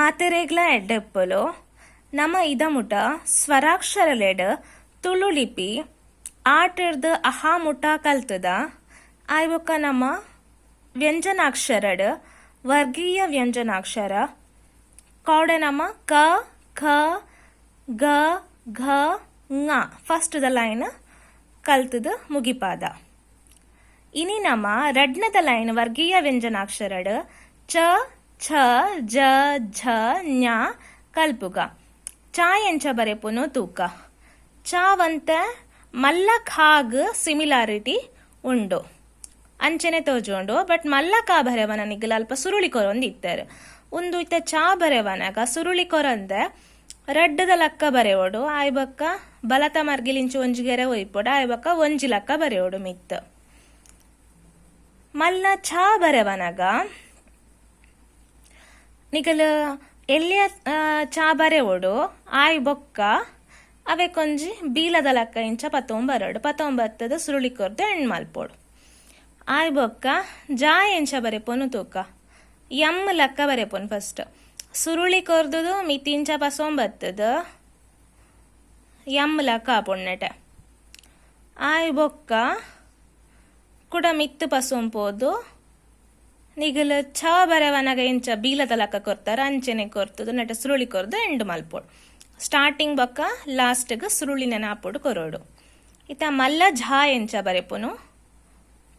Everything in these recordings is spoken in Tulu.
ಮಾತೆರೆಗ್ಲಾ ಎಡ್ಡೆಪ್ಪುಲು. ನಮ ಇದಮುಟ ಸ್ವರಾಕ್ಷರಲೆಡ್ ತುಳು ಲಿಪಿ ಆಟರ್ದ್ ಅಹ ಮುಟ ಕಲ್ತ್ದ. ಆಯಿ ಬೊಕ್ಕ ನಮ ವ್ಯಂಜನಾಕ್ಷರಡ್ ವರ್ಗೀಯ ವ್ಯಂಜನಾಕ್ಷರ ಕೋಡೆ ನಮ ಕ, ಖ, ಗ, ಘ, ಞ ಫಸ್ಟ್ ದ ಲೈನ್ ಕಲ್ತ್ದ್ ಮುಗಿಪಾದ. ಇನಿ ನಮ ರಡ್ಡ್ನೆದ ಲೈನ್ ವರ್ಗೀಯ ವ್ಯಂಜನಾಕ್ಷರಡ್ ಚ, ಛ, ಜ, ಝ, ಞ ಕಲ್ಪುಗ. ಚ ಎಂಚ ಬರೆಪುನು ತೂಕ. ಚ ಒಂತೆ ಮಲ್ಲ ಖ ಗ್ ಸಿಮಿಲಾರಿಟಿ ಉಂಡು. ಅಂಚೆನೆ ತೋಜುಂಡು. ಬಟ್ ಮಲ್ಲ ಕ ಬರೆವನ ನಿಗಲ್ ಅಲ್ಪ ಸುರುಳಿ ಕೊರೊಂದು ಇತ್ತೆರ್. ಉಂದು ಇತ್ತೆ ಚ ಬರೆವನಗ ಸುರುಳಿ ಕೊರಂದೆ ರಡ್ಡ್ದ ಲಕ್ಕ ಬರೆವೊಡು. ಆಯಿ ಬೊಕ್ಕ ಬಲತ ಮರ್ಗಿಲಿಂಚಿ ಒಂಜಿ ಗೆರೆ ಒಯಿಪೊಡು. ಆಯಿ ಬೊಕ್ಕ ಒಂಜಿ ಲಕ್ಕ ಬರೆವೊಡು ಮಿತ್ತ್. ಮಲ್ಲ ಛ ಬರೆವನಗ ನಿಕಲ್ ಎಲ್ಯ ಚಾ ಬರೆವೊಡು. ಆಯಿ ಬೊಕ್ಕ ಅವೆಕೊಂಜಿ ಬೀಲದ ಲಕ್ಕ ಇಂಚ ಪತೊಂಬರೊಡು. ಪತೊಂಬತ್ತದ್ ಸುರುಳಿ ಕೊರ್ದು ಎಂಡ್ ಮಲ್ಪೊಡು. ಆಯಿ ಬೊಕ್ಕ ಜ ಎಂಚ ಬರೆಪೊನು ತೂಕ. ಎಮ್ ಲಕ್ಕ ಬರೆಪೊನು ಫಸ್ಟ್. ಸುರುಳಿ ಕೊರ್ದುದು ಮಿತಿಂಚ ಪಸೊಂಬತ್ತದ್ ಎಮ್ ಲಕ್ಕ ಆಪುಂಡು ನೆಟೆ. ಆಯಿ ಬೊಕ್ಕ ಕುಡ ಮಿತ್ತ್ ಪಸೊಂಪೋದು ನಿಗಲ್ ಛ ಬರೆವನಗ ಎಂಚ ಬೀಲದ ಲಕ್ಕ ಕೊರ್ತಾರ ಅಂಚೆನೆ ಕೊರ್ತುದು ನೆಟ ಸುರುಳಿ ಕೊರ್ದು ಎಂಡ್ ಮಲ್ಪೊಡು. ಸ್ಟಾರ್ಟಿಂಗ್ ಬೊಕ್ಕ ಲಾಸ್ಟ್ ಗ್ ಸುರುಳಿ ನೆನಪುಡು ಕೊರೊಡು. ಇತ್ತೆ ಮಲ್ಲ ಝ ಎಂಚ ಬರೆಪುನು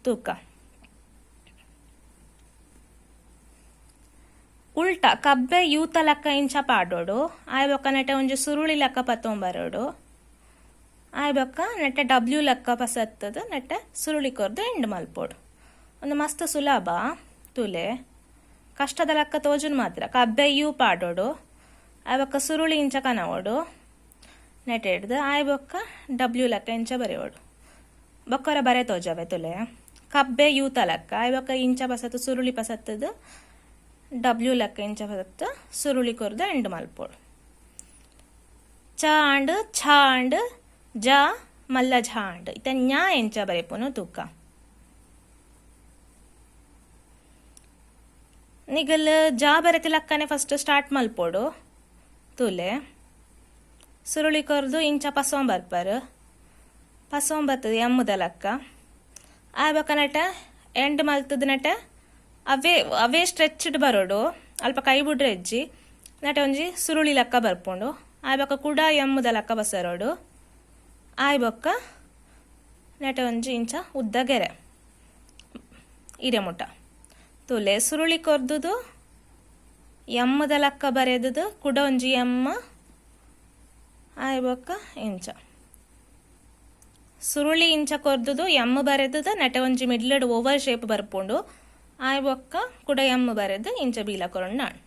ತೂಕ. ಉಲ್ಟ ಕಬ್ಬೆ ಯೂತ ಲಕ್ಕ ಇಂಚ ಪಾಡೊಡು. ಆಯ್ ಬೊಕ್ಕ ನೆಟೆ ಒಂಜಿ ಸುರುಳಿ ಲಕ್ಕ ಪತೊಂಬರೊಡು. ಆಯ್ ಬೊಕ್ಕ ನೆಟೆ ಡಬ್ಲ್ಯೂ ಲಕ್ಕ ಪಸತ್ತದ್ ನೆಟೆ ಸುರುಳಿ ಕೊರ್ದು ಎಂಡ್ ಮಲ್ಪೊಡು. ಉಂದು ಮಸ್ತ್ ಸುಲಭ ತೂಲೆ. ಕಷ್ಟದ ಲಕ್ಕ ತೋಜುನು ಮಾತ್ರ. ಕಬ್ಬೆ ಯು ಪಾಡೊಡು. ಆಯ್ ಬೊಕ್ಕ ಸುರುಳಿ ಇಂಚ ಕನವೊಡು. ನೆಟೆಡ್ದ್ ಆಯ್ ಬೊಕ್ಕ ಡಬ್ಲ್ಯೂ ಲಕ್ಕ ಇಂಚ ಬರೆವೊಡು. ಬೊಕ್ಕೊರ ಬರೆ ತೋಜವೆ ತೂಲೆ. ಕಬ್ಬೆ ಯೂತ ಲಕ್ಕ ಆಯ್ ಬೊಕ್ಕ ಇಂಚ ಪಸತ್ ಸುರುಳಿ ಪಸತ್ತದ್ ಡಬ್ಲ್ಯೂ ಲಕ್ಕ ಇಂಚ ಪಸತ್ ಸುರುಳಿ ಕೊರ್ದು ಎಂಡ್ ಮಲ್ಪೊಡು. ಚ ಆಂಡ್, ಛ ಆಂಡ್, ಜ ಮಲ್ಲ ಝ ಆಂಡ್. ಇತ್ತೆ ಞ ಎಂಚ ಬರೆಪುನು ತೂಕ. ನಿಗಲ್ ಜ ಬರೆತಿ ಲಕ್ಕನೆ ಫಸ್ಟ್ ಸ್ಟಾರ್ಟ್ ಮಲ್ಪೊಡು. ತೂಲೆ. ಸುರುಳಿ ಕೊರ್ದು ಇಂಚ ಪಸೊಂಬರ್ಪರ್. ಪಸೊಂಬತ್ತದ್ ಎಮ್ಮುದ ಲಕ್ಕ. ಆಯ್ ಬೊಕ್ಕ ನೆಟ ಎಂಡ್ ಮಲ್ತದ್ ನೆಟ ಅವೇ ಅವೇ ಸ್ಟ್ರೆಚ್ಡ್ ಬರೊಡು. ಅಲ್ಪ ಕೈ ಬುಡ್ರೆ ಇಜ್ಜಿ. ನೆಟ ಒಂಜಿ ಸುರುಳಿ ಲಕ್ಕ ಬರ್ಪುಂಡು. ಆಯ್ ಬೊಕ್ಕ ಕುಡ ಎಮ್ಮುದ ಲಕ್ಕ ಪಸರೊಡು. ಆಯ್ ಬೊಕ್ಕ ನೆಟ ಒಂಜಿ ಇಂಚ ಉದ್ದ ಗೆರೆ. ಇರೆ ಮುಟ. ತೂಲೆ ಸುರುಳಿ ಕೊರ್ದುದು ಎಮ್ಮುದ ಲಕ್ಕ ಬರೆದುದು ಕುಡ ಒಂಜಿ ಎಮ್ಮ ಆಯ್ ಬೊಕ್ಕ ಇಂಚ. ಸುರುಳಿ ಇಂಚ ಕೊರ್ದುದು ಎಮ್ ಬರೆದುದು ನೆಟೆ ಒಂಜಿ ಮಿಡ್ಲಡ್ ಓವಲ್ ಶೇಪ್ ಬರ್ಪುಂಡು. ಆಯ್ ಬೊಕ್ಕ ಕುಡ ಎಮ್ ಬರೆದ್ ಇಂಚ ಬೀಲ ಕೊರೊಂಡ ಆಂಡ್.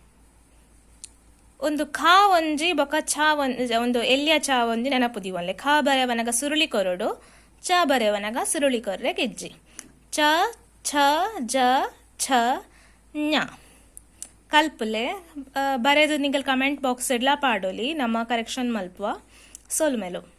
ಉಂದು ಖ ಒಂಜಿ ಬೊಕ್ಕ ಛ ಒಂಜಿ ಉಂದು ಎಲ್ಯ ಚ ಒಂಜಿ ನೆನಪು ದೀವೊನ್ಲೆ. ಖ ಬರೆವನಗ ಸುರುಳಿ ಕೊರೊಡು, ಚ ಬರೆವನಗ ಸುರುಳಿ ಕೊರ್ರೆ ಗೆಜ್ಜಿ. ಚ, ಛ, ಜ, ಛ, ಞ. ಕಲ್ಪುಲೆ ಬರೆದ್ ನಿಗಲ್ ಕಮೆಂಟ್ ಬಾಕ್ಸ್ ಡ್ಲಾ ಪಾಡೊಲಿ ನಮ ಕರೆಕ್ಷನ್ ಮಲ್ಪುವ. ಸೊಲ್ಮೆಲು.